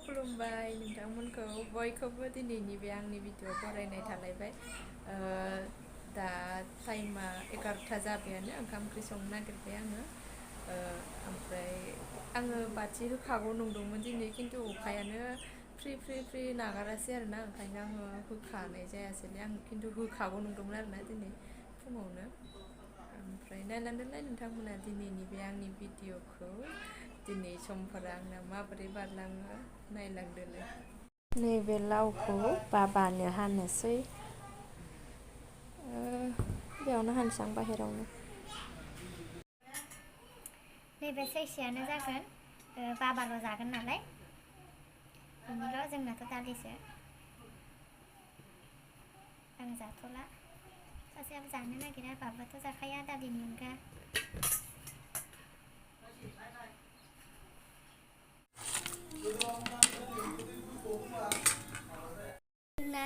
खुलुमबाय नोंथांमोनखौ बयखौबो दिनैनि बे आंनि भिडिअ बरायनाय थालायबाय दा टाइमा 11ता जाबायानो ओंखाम ओंख्रि संनो नागिरबाय आङो ओमफ्राय आङो बाथि होखागौ नंदोंमोन दिनै खिन्थु अखायानो फ्रि नागारासै आरोना ओंखायनो आङो होखानाय जायासैलै आं खिन्थु होखागौ नंदोंमोन आरोना दिनै फुङावनो ओमफ्राय नायलांदोलाय नोंथांमोना दिनैनि बे आंनि भिडिअखौ दिनै समफोरा आंना माबोरै बारलाङो नायलांदोलाय नैबे लावखौ बाबानो हानोसै बेयावनो हानसां बाहेरावनो नैबे सैसेयानो जागोन बाबाल' जागोन नालाय बेनिल' जोंनाथ' दालिसो आं जाथ'ला सासेयाबो जानो नागिरा बाबाथ' जाखाया दालिनि अनगा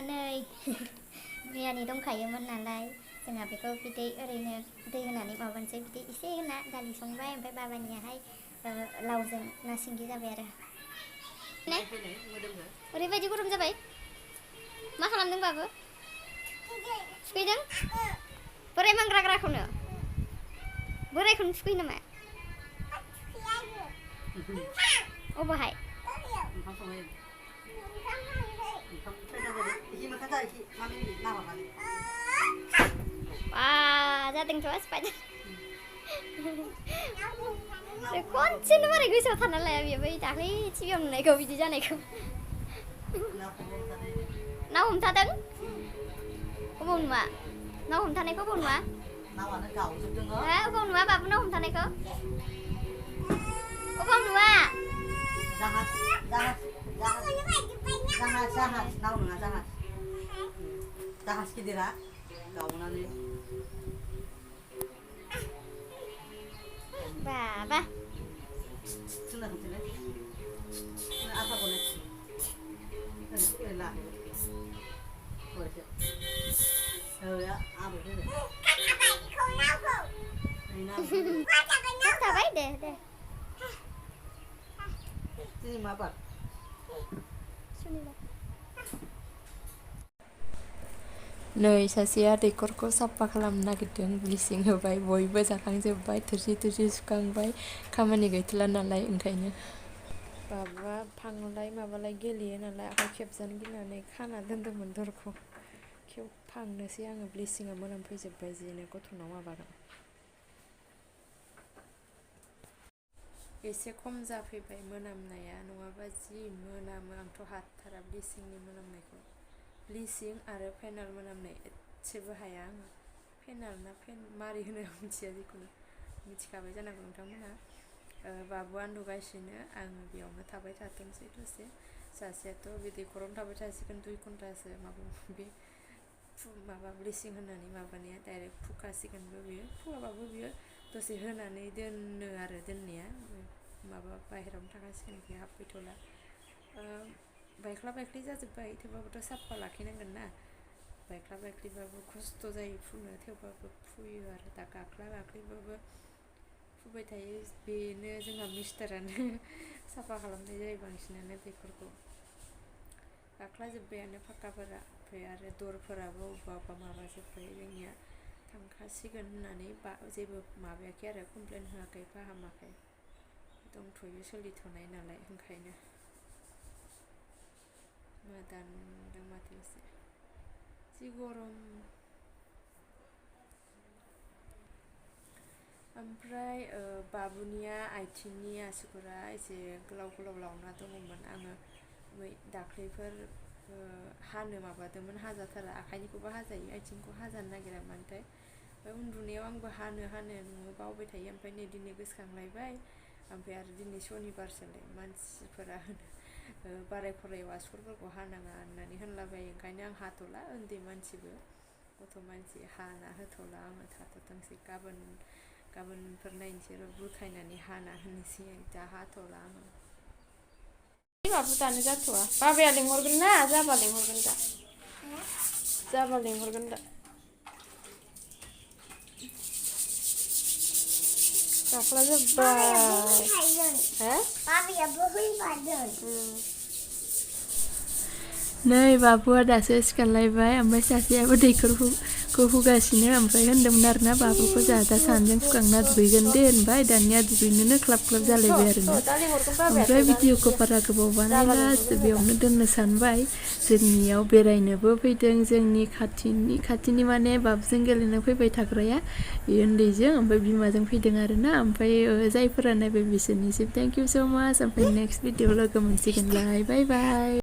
नै मैयानि दंखायोमोन नालाय जोंहा बेखौ बिदै ओरैनो दै होनानै माबानोसै बिदै एसे होना दालि संबाय ओमफ्राय बाबानियाहाय लावजों ना सिंगि जाबाय आरो ओरैबायदि गरम जाबाय मा खालामदों बाबु थुखैदों बोराय मांग्राग्राखौनो बोरायखौनो थुखैयो नामा अबहाय जादोंथ' स्पाइडार खनसेनो मारै गोसोआव थाना लाया बेयो बै दाख्लै टिभियाव नुनायखौ बिदि जानायखौ ना हमथादों अबाव नुवा ना हमथानायखौ अबाव नुवा अबाव नुवा बाबु ना हमथानायखौ अबाव नुवा जाहाज गिदिरा गावनानै बाबा थाबाय दे दिनै मा बार नै सासेया दैखरखौ साफा खालामनो नागिरदों ब्लिचिं होबाय बयबो जाखांजोब्बाय थोरसि सुखांबाय खामानि गैथ'ला नालाय ओंखायनो बाबुआ फांलाय माबालाय गेलेयो नालाय आखाइ खेबजानो गिनानै खाना दोन्दोंमोन दरखौ फांनोसै आङो ब्लिचिंआ मोनामफैजोब्बाय जिनो गथ'नाव माबागोन एसे खम जाफैबाय मोनामनाया नङाबा जि मोनामो आंथ' हाथारा ब्लिचिंनि मोनामनायखौ ब्लिचिं आरो फेनाल मोनामनाय एसेबो हाया आङो फेनाल ना मारै होनो मिथिया जिखुनु मिथिखाबाय जानांगौ नोंथांमोना बाबुआ उन्दुगासिनो आङो बेयावनो थाबाय थाथोंसै दसे सासेयाथ' बे दैखरावनो थाबाय थासिगोन 2 घन्टासो माबा ब्लिचिं होनानै माबानाया डाइरेक्ट फुखासिगोनबो बियो फुवाबाबो बियो दसे होनानै दोनो आरो दोननाया माबा बाहेरायावनो थाखासिगोन बियो हाबफैथ'ला बायख्ला जाजोब्बाय थेवबाबोथ' साफा लाखिनांगोन ना बायख्ला बायख्लिबाबो खस्थ' जायो फुनो थेवबाबो फुयो आरो दा गाख्लिबाबो फुबाय थायो बेनो जोंहा मिस्टारानो साफा खालामनाय जायो बांसिनानो दैखरखौ गाख्लाजोब्बायानो फाक्काफोरा ओमफ्राय आरो दरफोराबो अबेबा माबाजोब्बाय जोंनिया थांखासिगोन होननानै जेबो माबायाखै आरो कमप्लेन होआखै फाहामाखै दंथ'यो सोलिथ'नाय नालाय ओंखायनो मोदानदों माथो एसे जि गरम ओमफ्राय बाबुनिया आथिंनि आसुगुरा एसे गोलाव लावना दङमोन आङो दाख्लैफोर हानो माबादोंमोन हाजाथारा आखाइनिखौबो हाजायो आथिंखौ हाजानो नागिरा मानोथाय ओमफ्राय उन्दुनायाव आंबो हानो न'आव बावबाय थायो ओमफ्राय नै दिनै गोसोखांलायबाय ओमफ्राय आरो दिनै सनिबारसोलाय मानसिफोरा होनो बाराय खरायाव आसुगुरफोरखौ हानाङा होननानै होनलाबायो ओंखायनो आं हाथ'ला उन्दै मानसिबो गथ' मानसि हाना होथ'ला आङो थाथ'थोंसै गाबोनफोर नायनोसै र' बुरखायनानै हाना होनोसै दा हाथ'ला आङो बाबु दानो जाथ'वा बाबाया लिंहरगोन ना जाबा लिंहरगोन दा गाख्लाजोब्बाय बाबायाबो होनफादों नै बाबुआ दासो सिखारलायबाय ओमफ्राय सासेयाबो दैखरखौ हुगासिनो ओमफ्राय होनदोंमोन आरोना बाबुखौ जोंहा दा सानजों फुखांना दुगैगोन दे होनबाय दानिया दुगैनोनो क्लाब जालायबाय आरोना ओमफ्राय भिडिअखौ बारा गोबाव बानायला बेयावनो दोननो सानबाय जोंनियाव बेरायनोबो फैदों जोंनि खाथिनि माने बाबुजों गेलेनो फैबाय थाग्राया उन्दैजों ओमफ्राय बिमाजों फैदों आरोना ओमफ्राय जायफोरा नायबाय बिसोरनिसिम थेंक इउ स' माच ओमफ्राय नेक्स्ट भिडिअ लोगो मोनसिगोनलाय बाय बाय